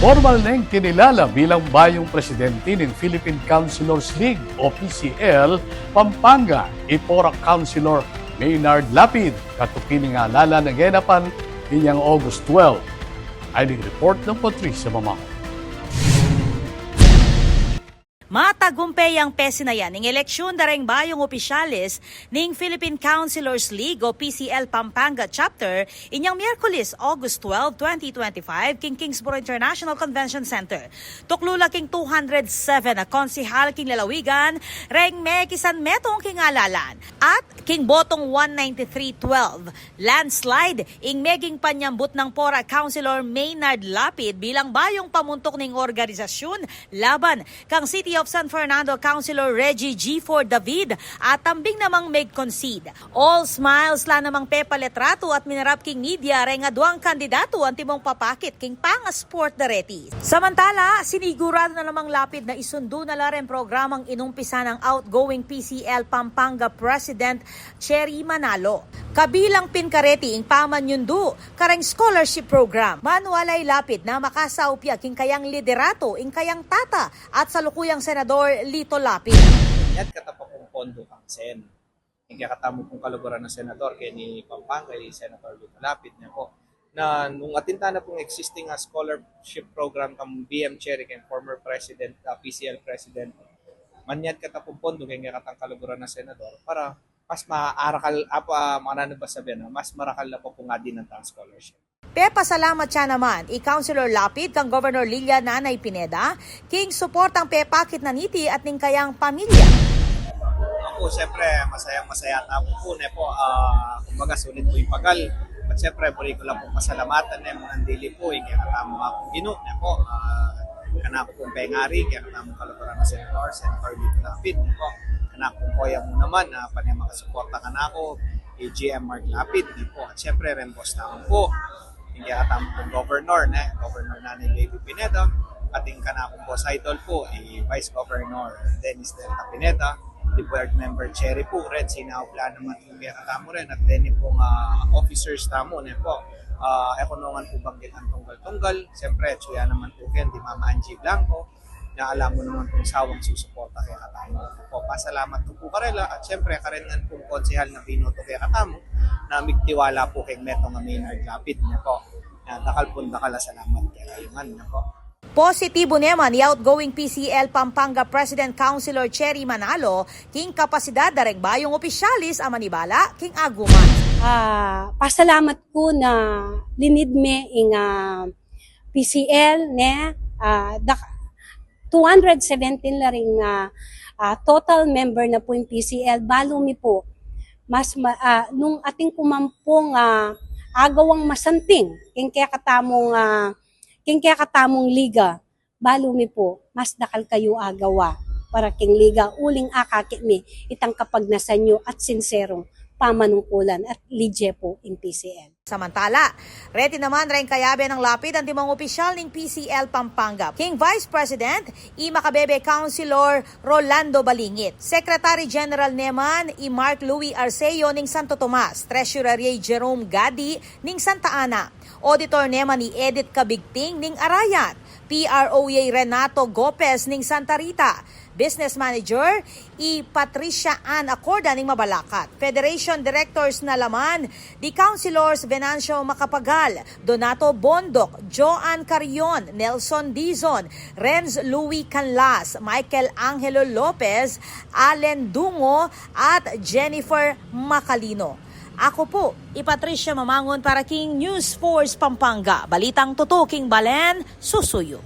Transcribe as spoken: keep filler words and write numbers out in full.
Pormal neng kinilala bilang bayung presidente ning Philippine Councilors League o P C L Pampanga, i Porac Councilor Maynard Lapid, katuki ning alala na genapan inyang August twelve. Ay ning report nang Patricia Mamang. Matagumpe yang pesinayan ing eleksyun da reng bayung opisyales ning Philippine Councilors League o P C L Pampanga Chapter inyang Miyerkules, August twelve, twenty twenty-five, king Kingsborough International Convention Center. Tuklu la king two hundred seven a konsehal king lalawigan reng mekisan metung king alalan at king botong one ninety-three twelve, landslide ing meging panyambut nang Porac Councilor Maynard Lapid bilang bayung pamuntuk ning organisasyun laban kang City of San Fernando Councilor Reggie Gifford David at tambing namang meg-concede. All smiles la namang pepaletratu at minarap king media reng aduang kandidatu antimong papakit king pangasport dareti. Samantala, siniguradu na namang Lapid na isundu na la reng programang inumpisa nang outgoing P C L Pampanga President Cherry Manalo. Kabilang pin kareti ing pamanyundu kareng scholarship program. Maniwala i Lapid na makasaup ya king kayang liderato ing kayang tata at salukuyang Senador Lito Lapid. Manyad kata pa pung pondo kang Sen. Ing kekatamu pung kaluguran a senador keni Pampanga, i Senator Lito Lapid, ne po. Na nung atin tana pung existing a scholarship program kang B M Cherry, keng former president, ah, P C L president, manyad kata pung pondo keng kekatang kaluguran a senador para mas maarakal, apa, makananu ba sabian, mas marakal na pa pung adin nang tang scholarship. Pepasalamat ya naman i Councilor Lapid kang Governor Lilia Nanay Pineda king suportang pepakit na niti at ning kayang pamilya. Ako, siyempre, masayang-masaya tamu po, ne po. Ah, kumbaga, sulit po ing pagal. At siyempre, buri ko lang po pasalamatan, ne, munang dili po, ing kekatamu nga pong Ginu, ne po. Ah, kanaku pong pengari, kekatamu kaluguran a Senator, Senator Lito Lapid, ne po. Kanaku pong koya mu naman, ah, pane makasuporta kanaku, i G M Mark Lapid, ne po. At siyempre, reng boss tamu po, ing kekatamu pong governor, ne, Governor Nanay Baby Pineda, at ing kanakung boss idol po, i Vice Governor Dennis Delta Pineda, i Board Member Cherry po, ren sinaup la naman pung kekatamu ren, at deni pung, ah, officers tamu, ne po. Ah, e ku no ngan po banggitan tunggal-tunggal, siyempre, atsu ya naman po keng di Mama Angie Blanco, na ala mu naman pung sawang susuporta kekatamu. Po, pasalamat ku po karela, at siyempre, karen ngan pung konsehal na binoto kekatamu, na migtiwala po keng metung a Maynard Lapid, ne po. Na dakal pung dakal a salamat kekayu ngan, ne po. Positibu naman i outgoing P C L Pampanga President Councilor Cherry Manalo king kapasidad da reng bayung opisyalis a manibala king aguman. Ah, pasalamat ku na linid me ing, ah, P C L, ne, ah, dak-, two hundred seventeen la ring, ah, ah, total member na pu ing P C L. Balu mi pu, mas ma-, ah, nung atin ku man pung, ah, agawang masanting king kekatamung, ah, king kekatamung liga, balu mi pu, mas dakal kayu agawa para king liga, uling akakit mi itang kapagnasan yu at sinserung pamanungkulan at lidye pu ing P C L. Samantala, reti naman reng kayabe nang Lapid antimong opisyal ning P C L Pampanga. King Vice President, i makabebe Councilor Rolando Balingit. Secretary General naman, i Mark Louis Arceo ning Santo Tomas. Treasurer, i Jerome Gadi ning Santa Ana. Auditor naman, i Edith Cabigting ning Arayat. P R O, i Renato Gopez ning Santa Rita. Business Manager, i Patricia Ann Acorda ning Mabalacat. Federation Directors na la man, di Councilors Venancio Macapagal, Donato Bondoc, Joan Carrion, Nelson Dizon, Renz Louis Canlas, Michael Angelo Lopez, Allen Dungo, at Jennifer Macalino. Aku pu, i Patricia Mamangun para king News Force Pampanga. Balitang tutuking balen, susuyu.